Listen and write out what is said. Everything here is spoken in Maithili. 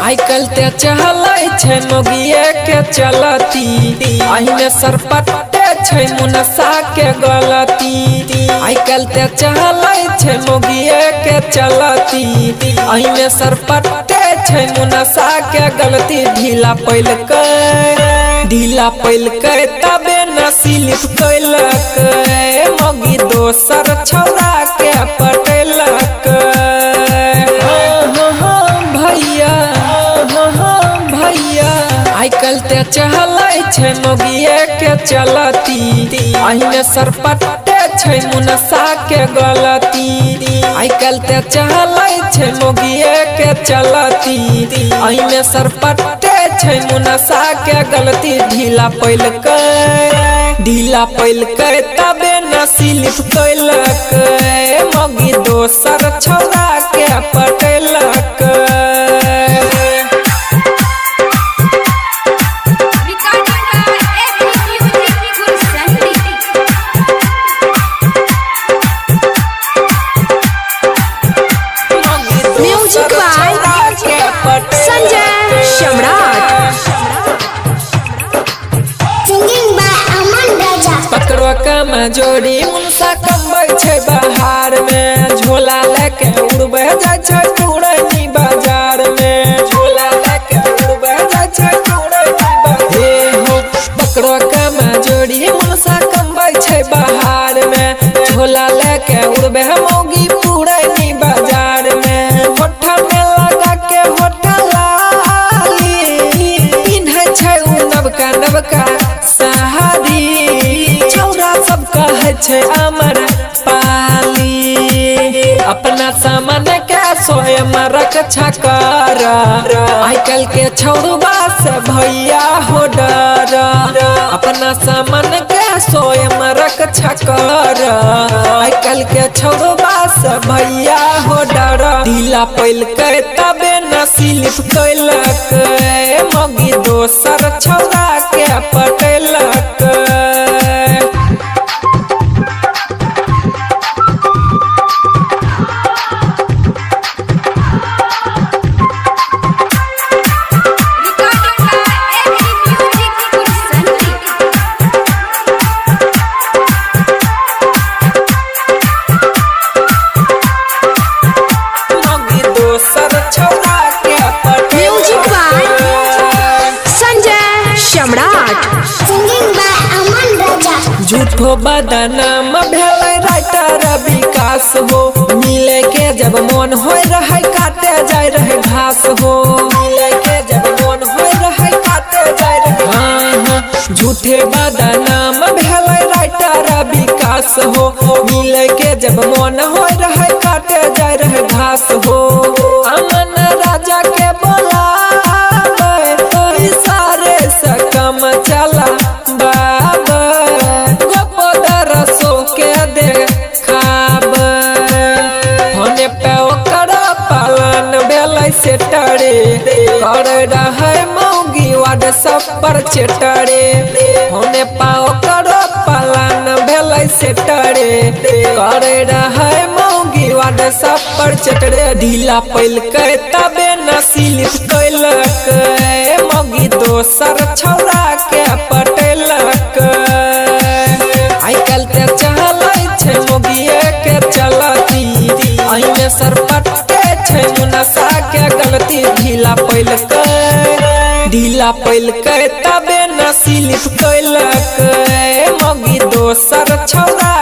आइ काल्हि ते चलै छै मोगिए के चलती, एहिमे सरपटे छै मुनसा के गलती। आइ काल्हि ते चलै छै मोगिए के चलती, एहिमे सरपटे छै मुनसा के गलती। ढीला पैलकै, ढीला पैलकै तबे न स्लिप कैलकै, मोगी दोसर छौड़ा के पटेलकै। आइ काल्हि ते चलै छै मोगिए के चलती, एहिमे सरपटे छै मुनसा के गलती। आइ काल्हि ते चलै छै मोगिए के चलती, एहिमे सरपटे छै मुनसा के गलती। ढीला पैलकै, ढीला पैलकै तबे न स्लिप कैलकै, मोगी दोसर छौड़ा के पटेलकै। Music by Sanjay Samrat. Singing by Aman Raja. पकड़ो कम जोड़ी मुनसा कमबै छै बाहर में, झोला लेके उड़बै जाइ छै पुरैनी बाजार में, झोला लेके उड़बै जाइ छै पुरैनी बाजार। हे हो पकड़ो कम जोड़ी मुनसा कमबै छै बाहर में, झोला लेके उड़बै मौगी पुरैनी बाजार में। होठा में लगा के होठा लाली पिन्है छै उ नबका नबका साड़ी, छौड़ा सब कहै छै अमर पाली। अपना सामान के स्वयं रक्षा कर, आइ काल्हि के छौड़बा से भैया हो डर। अपना सामान के स्वयं रक्षा कर, आइ काल्हि के छौड़बा से भैया हो डर। ढीला पैलकै तबे न स्लिप कैलकै, मौगी दोसर छौड़ा के पटेलकै। Recording by AB Music Kursandi. मौगी दोसर छौड़ा के पटेलकै। Music by Sanjay Samrat. Singing by Aman Raja. झूठो बदनाम भेलै राइटर विकास हो, मिले के जब मन होय रहे काटे जाय रहे घास हो, मिले के जब मन होय रहे काटे जाय रहे। हाँ हाँ झूठे बदनाम भेलै राइटर विकास हो, मिले के जब मन होय रहे काटे जाय रहे घास हो। अमन राजा के बोलाबै इशारे से कम चला बाबा, गोपदर सो के देखाबै। होने पे ओकर पालन भेलै सेटरे, कर रहै मौगी व्हाट्सएप पर चेटरे। होने पा ओकर पालन भेलै सेटरे, कर रहै मौगी व्हाट्सएप पर चेटरे। ढीला पैलकै तबे न स्लिप कैलकै, मौगी दोसर छौड़ा के पटेलकै। आइ काल्हि ते चलै छै मोगिए के चलती, एहिमे सरपटे छै मुनसा के गलती। ढीला पैलकै, ढीला पैलकै तबे न स्लिप कैलकै, मौगी दोसर छौड़ा